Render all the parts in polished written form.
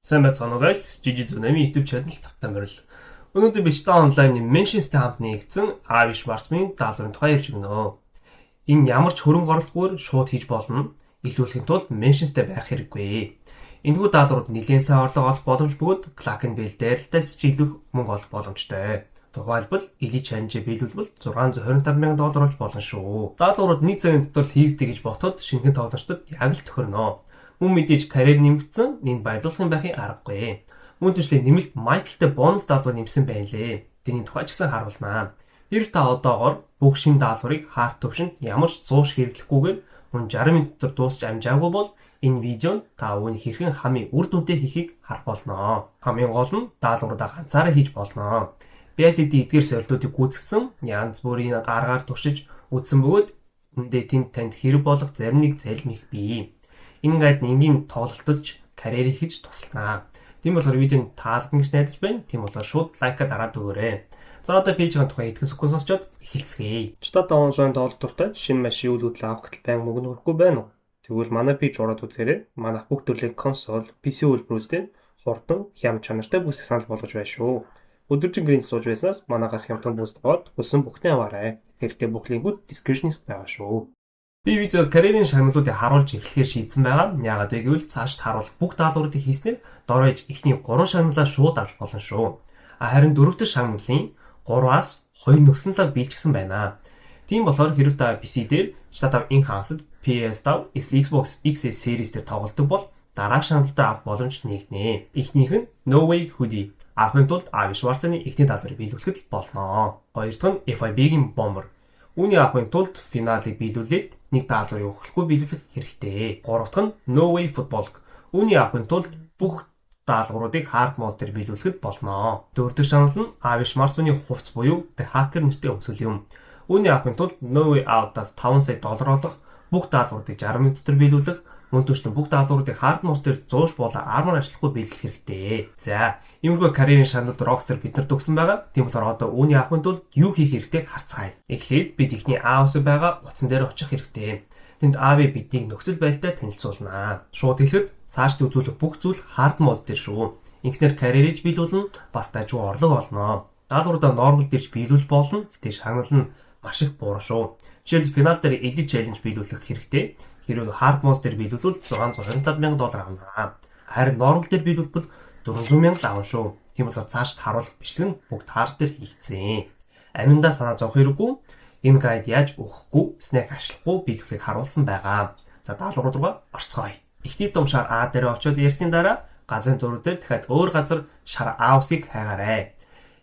Сайн байцгаана уу, guys. GG Zunami YouTube channel тавтай морил. Өнөөдөр би GTA Online-ы Mansions-тэй хамт нэгдсэн Avi Schwartzman даалгаврын тухай ярьж өгнө. Энэ ямар ч хөрөнгө оруулалтгүйгээр шууд хийж болно. Илүүлэхийн тулд Mansions-тэй байх хэрэггүй. Энэхүү даалгаврууд нэлээн сайн орлого олох боломж бөгөөд Cluckin' Bell дайралтаас ч илүү мөнгө олох боломжтой. Тухайлбал, Elite Challenge биелүүлбэл 625 мянган доллар олж болно шүү. Даалгаврууд нэг цагийн дотор л хийгддэг гэж ботход шинэхэн тоглогчдод яг л тохирно. Мөн мэдээж карьер нэмэгдсэн, энд баярлуулах юм байхын аргагүй. Мөн түншлээ нэмэлт Майклтай бонус даалгавар нэмсэн байна лээ. Тэний тухай ч гэсэн харуулнаа. Хэрв та одоогор бүх шинэ даалгаврыг hard төвшөнд ямар ч зууш хэрэглэхгүйгээр мөн 60 минут дотор дуусч амжаагүй бол энэ видеонд та үүнийг хэрхэн хамгийн үр дүнтэй хийхийг харах болно. Хамгийн гол нь даалгавруудаа ганцаараа хийж болно. Би аль хэдийн эдгээр сорилтуудыг гүйцэтгэсэн, янз бүрийн аргаар туршиж үзсэн бөгөөд үүндээ тэнд танд хэрэг болох зарим нэг залим их бий. Энэ guide нь энгийн тоглолтод ч карьер хийж туслана. Тийм болохоор видеонд таалагдана гэж найдаж байна. Тийм болохоор шууд like аа дараад өгөөрэй. За, одоо page ийн тухай хэдхэн секунд сонсчоод эхэлцгээе. GTA Online тоглох дуртай, шинэ машин үйл хөдлөл авах гэтэл байн мөнгө нөрөхгүй байна уу? Тэгвэл манай page ороод үзээрэй. Манайх бүх төрлийн консоль, PC үйлдвэрүүдтэй хурдан, хям чанартай бүсийг санал болгож байна шүү. Өдөржин гэрээнд сууж байснаас манайхаас хямдхан boost аваад хүссэн бүхнээ аваарай. Хэрэгтэй бүх link үүд description-д байгаа шүү. Би видео карьерийн шагналуудыг харуулж эхлэхээр шийдсэн байгаа. Яагаад вэ гэвэл цаашд харуулах бүх даалгавруудыг хийснээр дор хаяж эхний 3 шагналаа шууд авч болно шүү. А харин дөрөв дэх шагналын 3-аас 2 нөхцөлөө биелчихсэн байна. Тийм болохоор хэрв та PC дээр GTA 5 Enhanced, PS5, эсвэл Xbox XS series дээр тоглодог бол дараах шагналуудаа авах боломж нэгнэ. Эхнийх нь No Way Hoodie. Авахын тулд Avi Schwartz-ны эхний даалгаврыг биелүүлэхэд л болно. Хоёр дахь нь FIB-ийн Bomber. Үүний авахын тулд финалыг биелүүлээд нэг даалгаврыг өгөхгүй биелүүлэх хэрэгтэй. Гурав дахь нь No Way Football. Үүний авахын тулд бүх даалгавруудыг hard mode дээр биелүүлэхэд болно. Дөрөв дэх шагнал нь Avi Schwartz-ны хувцас буюу The Hacker нэртэй өмсгөл юм. Үүний авахын тулд No Way Out-аас 5 сая доллар олох, бүх даалгавруудыг 60 минут дотор биелүүлэх, мөн түншлэн бүх даалгавруудыг hard mode дээр зууш болон armor ашиглахгүй биелүүлэх хэрэгтэй. За, иймэрхүү карьерийн шагналд Rockstar биднэрт өгсөн байгаа. Тийм болохоор одоо үүний авахын тулд юу хийх хэрэгтэйг харцгаая. Эхлээд бид эхний A үсэг байгаа утсан дээр очих хэрэгтэй. Тэнд Ави биднийг нөхцөл байдалтай танилцуулнаа. Шууд хэлэхэд цаашд үзүүлэх бүх зүйл hard mode дээр шүү. Ингэснээр карьерийг биелүүлнэ, бас дажгүй орлого олно. Даалгавруудаа normal дээрч биелүүлж болно. Гэтэ шагнал нь маш их буурна шүү. Жишээлбэл, финал дээр Elite Challenge биелүүлэх хэрэгтэй. Хэрвээ hard mode дээр биелүүлвэл 625 мянган доллар авна. Харин normal дээр биелүүлбэл 400 мянга л авна шүү. Тийм болохоор цаашд харуулах бичлэг нь бүгд hard дээр хийгдсэн. Аминдаа санаа зовох хэрэггүй. Энэ guide яаж өгөхгүй, snack ашиглахгүй биелүүлэхийг харуулсан байгаа. За, даалгаврууд руугаа орцгоё. Эхний том шар А дээр очиод ярьсны дараа газрын зураг дээр дахиад өөр газар шар А үсгийг хайгаарай.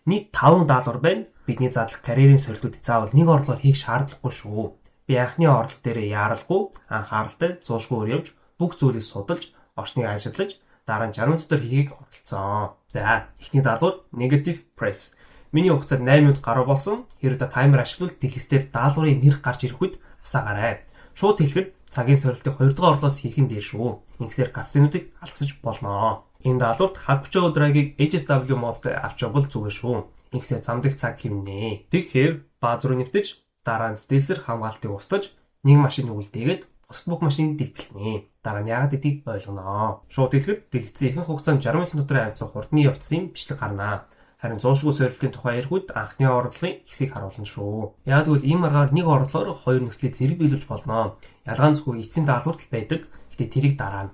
Нийт 5 даалгавар байна. Бидний задлах карьерийн сорилтуудыг заавал нэг орлогоор хийх шаардлагагүй шүү. Би анхны орлого дээрээ яаралгүй, анхааралтай, зуушгүй өөр явж, бүх зүйлийг судалж, орчныг ажиглаж, дараа нь 60 минут дотор хийхийг оролцсон. За, эхний даалгавар negative press. Миний хугацаар 8 минут гаруй болсон. Хэрвээ та таймер ашиглавал дэлгэц дээр даалгаврын нэр гарч ирэх үед асаагаарай. Шууд хэлэхэд цагийн сорилтыг 2 дугаар орлоос хийх нь дээр шүү. Ингэсээр cutscene үүдийг алгасаж болно. Энэ даалгаварт Hakuchou Drag-ыг HSW mode авч явбал зүгээр шүү. Ингэсээр замдах цаг хэмнэ. Тэгэхээр бааз руу нэвтэж, дараа нь stealth ээр хамгаалтыг устгаж, нэг машины үлдээгээд бусад бүх машиныг дэлбэлнэ. Дараа нь яагаад гэдгийг ойлгоно. Шууд хэлэхэд дэлгэцийн ихэнх хугацаанд 60 минутын дотор амжсан хурдны явцын бичлэг гарна. Харин зуушгүй сорилтын тухай ярих үед анхны орлогын хэсгийг харуулна шүү. Яагаад гэвэл ийм аргаар нэг орлогоор хоёр нөхцөлийг зэрэг биелүүлж болно. Ялгаа нь зөвхөн эцсийн даалгаварт л байдаг. Гэтэ тэрийг дараа нь.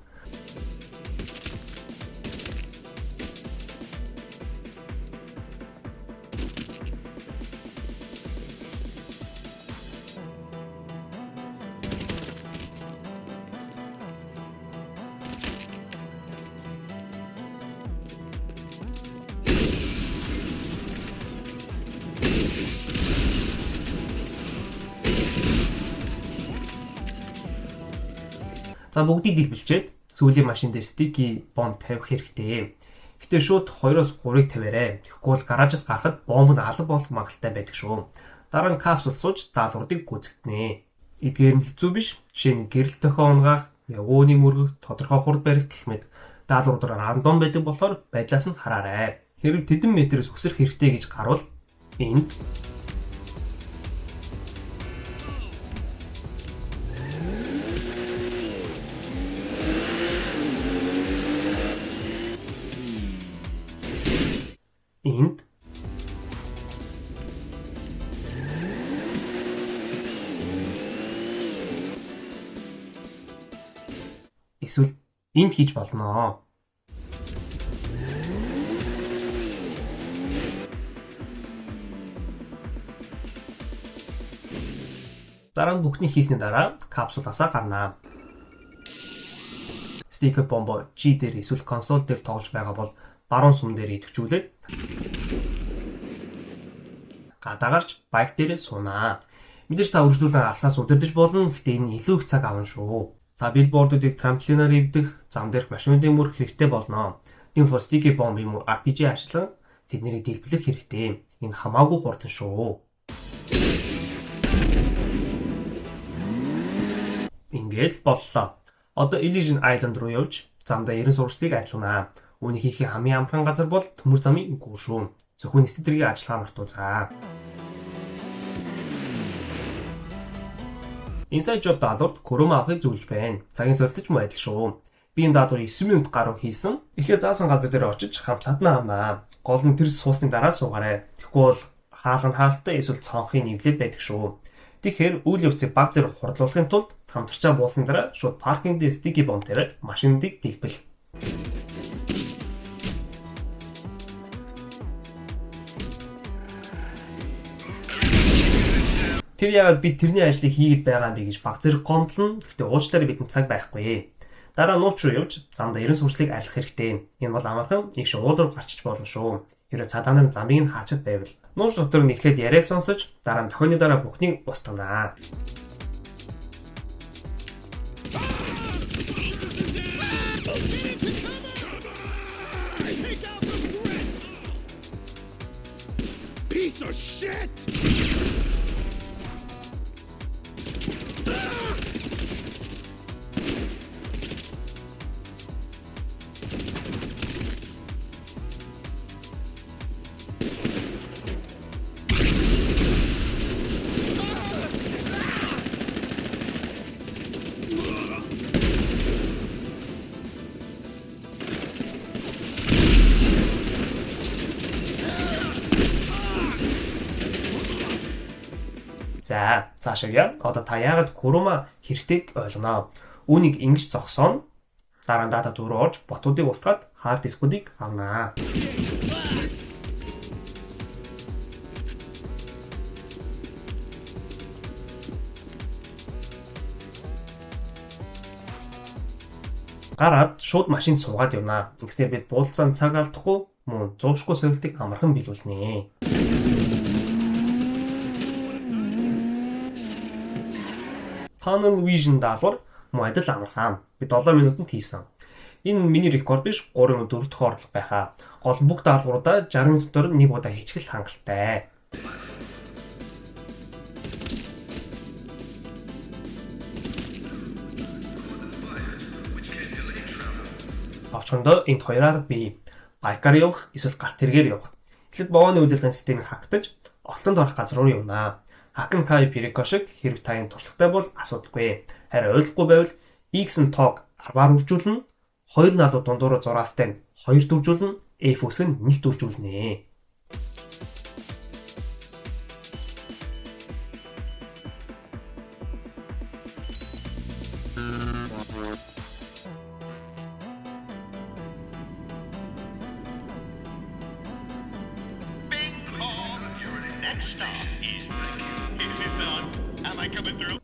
За, бүгдийг дэлбэлчээд сүүлийн машин дээр sticky бомб тавих хэрэгтэй. Гэтэ шууд 2-оос 3-ыг тавиарай. Тэгэхгүй бол гаражаас гарахад бомб нь алга болох магадлалтай байдаг шүү. Дараа нь капсул сууж даалгавруудыг гүйцэтгэнэ. Эдгээр нь хэцүү биш. Жишээ нь гэрэл дохио унагаах, ягууны мөргөх, тодорхой хурд барих гэх мэт даалгаврууд random байдаг болохоор байдлаас нь хараарай. Хэрв тэдэн метрээс өсрөх хэрэгтэй гэж гарвал энд Энд эсвэл энд хийж болно. Дараа нь бүхнийг хийсний дараа капсулаасаа гарнаа. Sticky bomb G дээр эсвэл консоль дээр тоглож байгаа бол баруун сум дээр идэвхжүүлээд гадаа гарч байк дээр суунаа. Мэдээж та үргэлжлүүлэн алсаас удирдах болно. Гэхдээ энэ илүү их цаг авна шүү. Та билбордуудыг трамплинаар эвдэх, зам дээрх машинуудын мөр хэрэгтэй болно. Тийм болохоор sticky bomb юм уу RPG ашиглан тэднийг дэлбэлэх хэрэгтэй. Энэ хамаагүй хурдан шүү. Ингээд л боллоо. Одоо Elysian Island руу явж замдаа 90 сурчлалыг арилгана. Үүнийг хийхийн хамгийн амархан газар бол төмөр замын гүр шүү. Зөвхөн нисдэг ажиллагаа мартуузаа. Inside Job даалгаварт Kuruma авахыг зөвлөж байна. Цагийн сорилтч муу адил шүү. Би энэ даалгаврыг 9 минут гаруй хийсэн. Эхлээд заасан газар дээр очиж хамт цаднаа авнаа. Гол нь тэр суусны дараа суугаарай. Тэгэхгүй бол хаалга нь хаалттай эсвэл цонхыг нэвлээд байдаг шүү. Тэгэхээр үйл явцыг баг зэрэг хурдлуулахын тулд хамтрачаа буусан дараа шууд паркинг дээр sticky bomb тавиад машиныг дэлбэл. Тэр яагаад би тэрний ажлыг хийгээд байгаа юм бэ гэж баг зэрэг гомдлно. Гэхдээ уучлаарай, бидэнд цаг байхгүй. Дараа нууц руу явж замдаа 90 сурчлалыг арилгах хэрэгтэй. Энэ бол амархан их шиг уул руу гарчиж болно шүү. Хэрвээ цадаа нар замыг нь хаачаад байвал. Нууц дотор нь эхлээд яриаг сонсож дараа нь тохионы дараа бүхнийг устгана. Piece of shit! За, цаашаа яа. Одоо та яагаад Kuruma хэрэгтэйг ойлгоно. Үүнийг ингэж зогсооно. Дараа нь дата руу орж ботуудыг устгаад хард дискүүдийг авнаа. Гараад шууд машинд суугаад явнаа. Ингэснээр бид буулцаанд цаг алдахгүй мөн зуушгүй сорилтыг амархан биелүүлнэ. Tunnel Vision даалгавар мөн адил амархан. Би 7 минутанд хийсэн. Энэ миний рекорд биш, 3 4 дахь орлого байхаа. Гол нь бүх даалгавруудаа 60 минут дотор нэг удаа хийчих л хангалттай. Товчхондоо энд хоёроор бий. Байкаар явах эсвэл галт тэргээр явах. Эхлээд вагоны удирдлагын системийг хактаж олтонд орох газар руу явнаа. Hacken Kai Perico шиг хэрэг та юм туршлагатай бол асуудалгүй. Харин ойлгохгүй байвал X нь тоог 10-аар үржүүлнэ, 2 налуу дундуураа зураастай нь 2 дөржүүлнэ, F үсэг нь 1 дөржүүлнэ.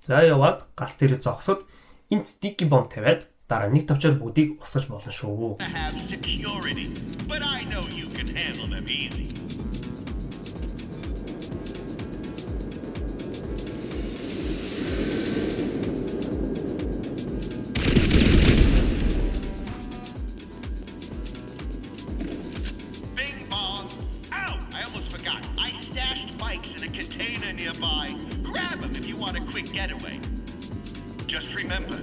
За яваад галт тэрэг зогсоод энд sticky bomb тавиад дараа нэг товчоор бүгдийг устгаж болно шүү. Have security, but I know you can handle them easy. Bing bong. Ow! I almost forgot. I stashed bikes in a container nearby. Grab them if you want a quick getaway. Just remember,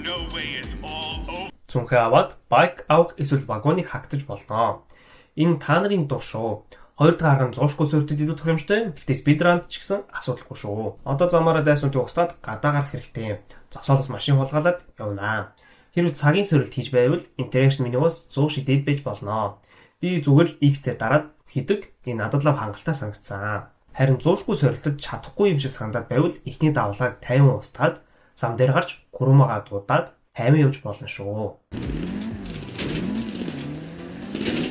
no way is all over. Цүнхээ аваад байк авах эсвэл вагоныг хактаж болно. Энэ та нарын дур шүү. Хоёр дахь арга нь зуушгүй сорилтод илүү тохиромжтой. Гэхдээ спидранд ч гэсэн асуудалгүй шүү. Одоо замаараа дайснуудыг устгаад гадаа гарах хэрэгтэй. Зогсоолоос машин хулгайлаад явнаа. Хэрвээ цагийн сорилт хийж байвал interaction менюгоос 100 шидээд байж болно. Би зүгээр л X-тэй дараад хийдэг. Энэ надад л хангалттай санагдсан. Харин зуушгүй сорилтод чадахгүй юм шиг санагдаад байвал эхний давлааг 50 устгаад зам дээр гарч Курумагаа дуудаад 50 явж болно шүү.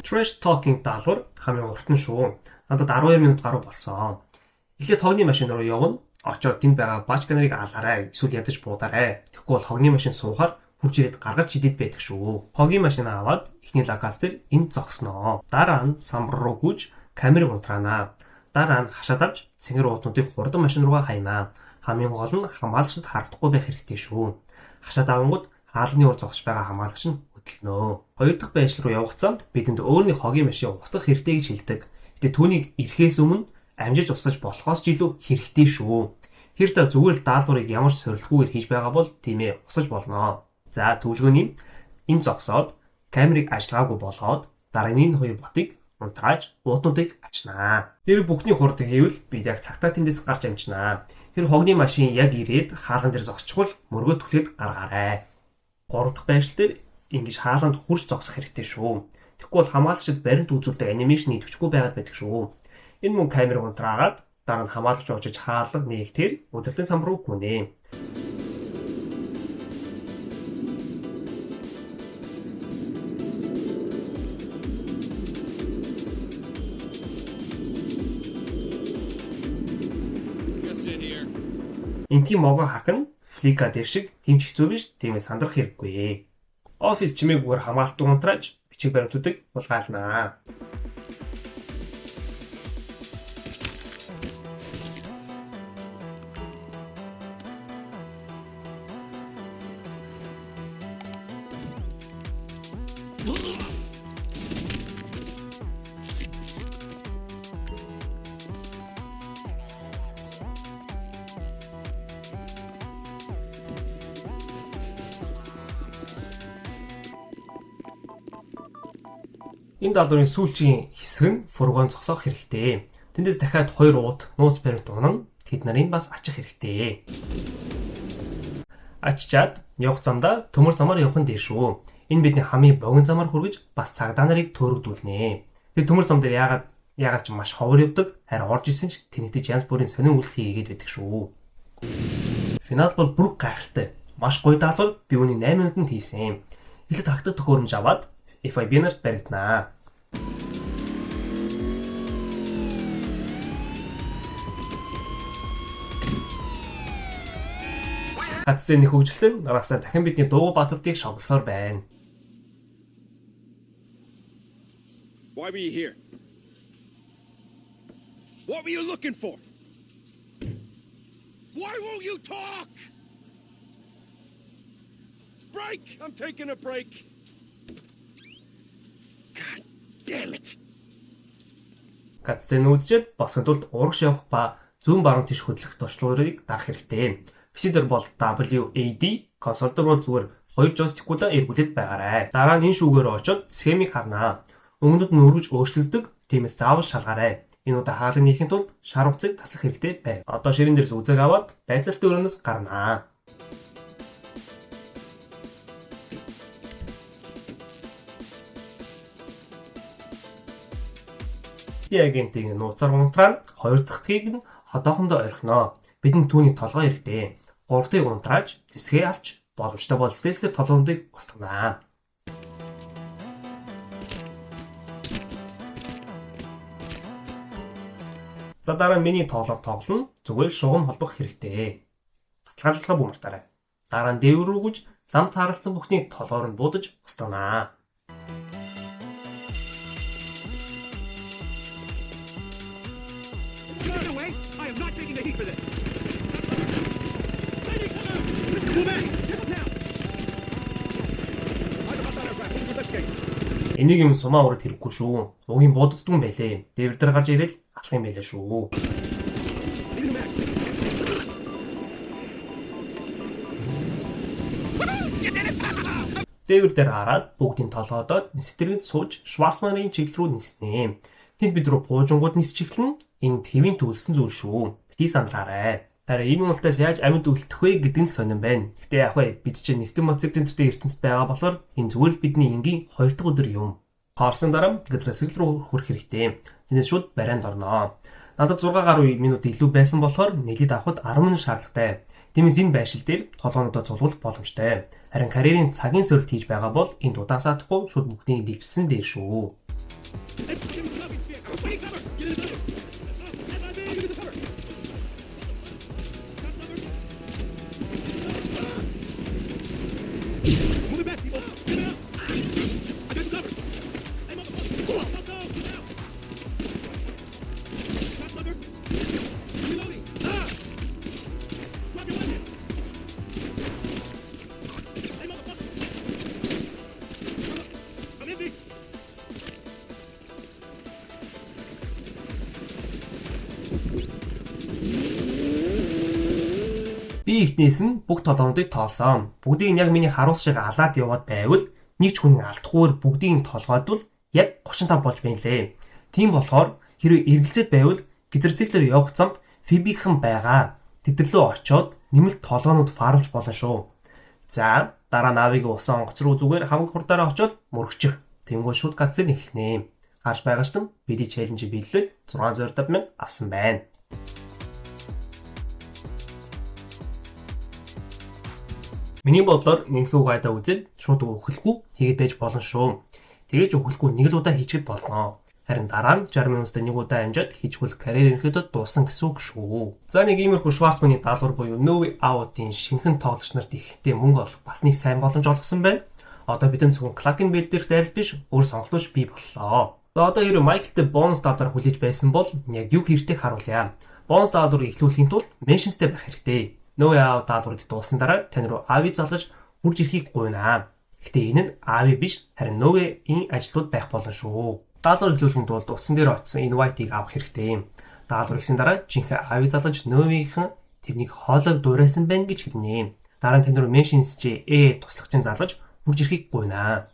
Trash talking даалгавар хамгийн урт нь шүү. Надад 12 минут гаруй болсон. Эхлээд хогны машин руу явна. Очоод тэнд байгаа бачка нарыг алаарай. Эсвэл ядаж буудаарай. Тэгэхгүй бол хогны машин суухаар хурж ирээд гаргаж идэд байдаг шүү. Хогийн машин аваад эхний локац дээр энд зогсноо. Дараа нь самбар руу гүйж камерыг унтраанаа. Дараа нь хашаад авч цэнгэр уутнуудыг хурдан машин руугаа хайнаа. Хамгийн гол нь хамгаалагчид харагдахгүй байх хэрэгтэй шүү. Хашаад авангууд хаалганы ур зогсож байгаа хамгаалагч нь хөдөлнө. Хоёр дахь байшин руу явах замд бидэнд өөр нэг хогийн машин устгах хэрэгтэй гэж хэлдэг. Гэтэ түүнийг ирэхээс өмнө амжиж устгаж болохоос ч илүү хэрэгтэй шүү. Хэр та зүгээр л даалгаврыг ямар ч сорилтгүйгээр хийж байгаа бол тийм устгаж болно. За төвлөгөөний энэ зогсоод камерыг ажиллагаагүй болгоод дараагийн энэ хоёр ботыг унтрааж уутнуудыг ачнаа. Тэр бүхний хурд хийвэл бид яг цагтаа тэндээс гарч амжинаа. Тэр хогны машин яг ирээд хаалган дээр зогсчихвол мөргөө түлхээд гаргаарай. Гурав дахь байшил дээр ингэж хаалганд хурж зогсох хэрэгтэй шүү. Тэгэхгүй бол хамгаалагчид баримт үзүүлдэг анимашн идэвхгүй байгаад байдаг шүү. Энэ мөн камерыг унтраагаад дараа нь хамгаалагч очиж хаалга нээгтэр удирдлын сан руу гүнэ. Энтгийн могоо хак нь флика дээр шиг тийм ч хэцүү биш, тиймээс сандрах хэрэггүй. Офис чимээгүйгээр хамгаалтан унтрааж бичиг баримтуудыг хулгайлнаа. Энэ даалгаврын сүүлчийн хэсэг нь фургон зогсоох хэрэгтэй. Тэндээс дахиад 2 уут нууц баримт унана. Тэд нарыг бас ачих хэрэгтэй. Аччаад явах замдаа төмөр замаар явах нь дээр шүү. Энэ бидний хамгийн богино замаар хүргэж бас цагдаа нарыг төөрөгдүүлнэ. Тэр төмөр зам дээр яагаад ч маш ховор явдаг. Харин орж исэн ч тэнэгтэж янз бүрийн сонин үйлдэл хийгээд байдаг шүү. Финал бол бүр гайхалтай. Маш гоё даалгавар би үүнийг 8 минутанд хийсэн. Эхлээд хагтаг төхөөрөмж аваад FIB нарт баригданаа. Гаццэний хөгжилтэн нараасаа дахин бидний дуугүй баатруудыг шоглосоор байна. Why were you here? What were you looking for? Why won't you talk? Break! I'm taking a break. God damn it. Гаццэн үдчихэд босхын тулд урагш явах ба зүүн баруун тийш хөдлөх товчлуурыг дарах хэрэгтэй. PC дээр бол WAD, консол дээр бол зүгээр 2 джойстикуудаа эргүүлээд байгаарай. Дараа нь энэ шүүгээр очоод схемийг харнаа. Өнгөнүүд нь өргөж өөрчлөгддөг. Тиймээс заавал шалгаарай. Энэ удаа хаалгыг нээхийн тулд шар хувцыг таслах хэрэгтэй байв. Одоо ширэн дээрс үзэг аваад байцаалтын өрөөнөөс гарнаа. Агентийг нууцаар унтраан хоёр дахьтгийг нь одоохондоо орхино. Бидэнд түүний толгой хэрэгтэй. Гуравтыг унтрааж зэвсгээ авч боломжтой бол стелсээр толгондыг устгана. За дараа нь миний тоглоом тоглоно. Зүгээр шугам холбох хэрэгтэй. Баталгаажуулахаа бүү мартаарай. Дараа нь дээвэр рүү гүж зам тааралцсан бүхний толгоор нь буудаж устгана. Энийг юм сумаа урд хэрэггүй шүү. Угийн буудагддгүй юм байлээ. Дээвэр дээр гарч ирэл алах юм байлаа шүү. Дээвэр дээр гараад бүгдийн толгойдоод нисдэргэнд сууж Шварцманы чиглэл рүү ниснэ. Тэнд бид рүү пуужингууд нисч эхлэн энэ хэвийн төлсөн зүйл шүү. Битгий сандраарай. Харин ийм уналтаас яаж амьд үлдэх вэ гэдэг нь сонирн байна. Гэтэ яг вэ бид чинь нистэн моциклийн төртөө ертөнцид байгаа болохоор энэ зүгээр л бидний энгийн хоёр дахь өдөр юм. Хоолсон дараа квадроцикл руу хүрэх хэрэгтэй. Тэрнээс шууд барайнд орноо. Надад 6 гаруй минут илүү байсан болохоор нэлээд авахд 10 минут шаардлагатай. Тиймээс энэ байшил дээр толгоонуудаа цуглуулах боломжтой. Харин карьерийн цагийн сорилт хийж байгаа бол энд удаан саадахгүй шууд бүгдийг дэлбсэн дээр шүү. Би эхнээс нь бүх толгоонуудыг тоолсон. Бүгдийг нь яг миний харуус шиг алаад яваад байвал нэг ч хүнийг алдахгүйгээр бүгдийг нь толгойдвол яг 35 болж байна лээ. Тийм болохоор хэрвээ эргэлзээд байвал квадроциклээр явах замд Фибийнхэн байгаа. Тэд лөө очоод нэмэлт толгоонууд фармж болно шүү. За дараа нь аавыг усан онгоц руу зүгээр хамаг хурдаараа очоод мөрөгчих. Тэнгүү шууд гацыг эхэлнэ. Харж байгаачлан бидний челленжийг биелүүлээд 650 мянга авсан байна. Миний бодлоор нэмэхүү гайдаа үзээд шууд өөхлөхгүй хийгээд байж болно шүү. Тэгэж өөхлөхгүй нэг л удаа хийчихэд болно. Харин дараа нь 60 минутад нэг удаа амжаад хийчихвэл карьер ерөнхийдөө дууссан гэсэн үг шүү. За нэг иймэрхүү Шварцманы даалгавар буюу No Way Out-ын шинэхэн тоглогч нарт ихтэй мөнгө олох бас нэг сайн боломж олгосон байна. Одоо бидний зөвхөн Cluckin' Bell дээрх дайралт биш, өөр сонголтууд бий боллоо. За одоо хэрвээ Майклтэй бонус даалгавар хүлээж байсан бол яг юу хэрэгтэй харуулъя. Бонус даалгаврыг эхлүүлэхийн тулд Mansions-тэй байх хэрэгтэй. No Way Out даалгаврыг дуусны дараа тань руу Ави залгаж хурж ирэхийг гуйнаа. Гэхдээ энэ нь Ави биш, харин No Way-ийн ажилтнууд байх болно шүү. Даалгавар эхлүүлэхийн тулд утсан дээр очисон invite-ыг авах хэрэгтэй юм. Даалгавар ихсэн дараа жинхэнэ Ави залгаж No Way-ийн тэрнийг хоолойг дуурайсан байна гэж хэлнэ. Дараа нь тань руу Mansions J туслагчийн залгаж хурж ирэхийг гуйнаа.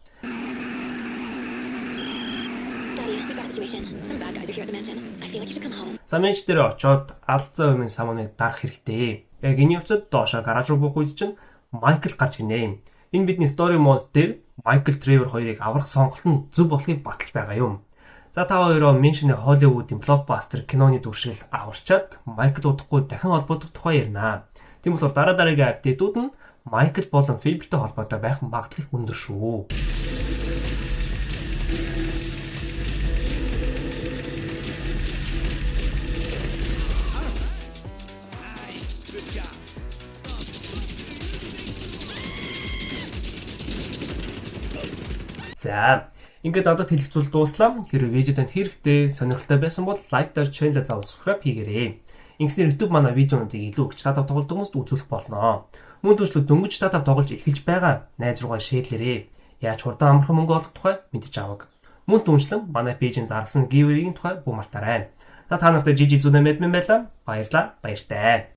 За менж дээр очоод алзаа өмнө самууныг дарах хэрэгтэй. Яг энэ явцад доошоо гараж руу буух үед чинь Майкл гарч ирнэ. Энэ бидний story mode дээр Майкл Тревор хоёрыг аврах сонголт нь зөв болохыг баталж байгаа юм. За та хоёроо Mansion-ы Hollywood-ийн блокбастер киноны дүршил аварчаад Майкл удахгүй дахин холбогдох тухай ярина. Тийм болохоор дараа дараагийн апдейтууд нь Майкл болон Фибертэй холбоотой байх магадлал их өндөр шүү. За ингээд надад хэлэх зүйл дууслаа. Хэрвээ видео танд хэрэгтэй, сонирхолтой байсан бол лайк дээр channel-а заавал subscribe хийгээрэй. Ингэснээр YouTube манай видеонуудыг илүү их татав тоглодог хүмүүст үзүүлэх болно. Мөн түншлэг дөнгөж татав тоглож эхэлж байгаа найз руугаа шеэрлээрэй. Яаж хурдан амархан мөнгө олох тухай мэдэж аваг. Мөн түншлэн манай пэйжийн зарласан giveaway-ийн тухай бүү мартаарай. Та нартай GG Zuna Medmin байлаа. Баярлалаа. Баяртай.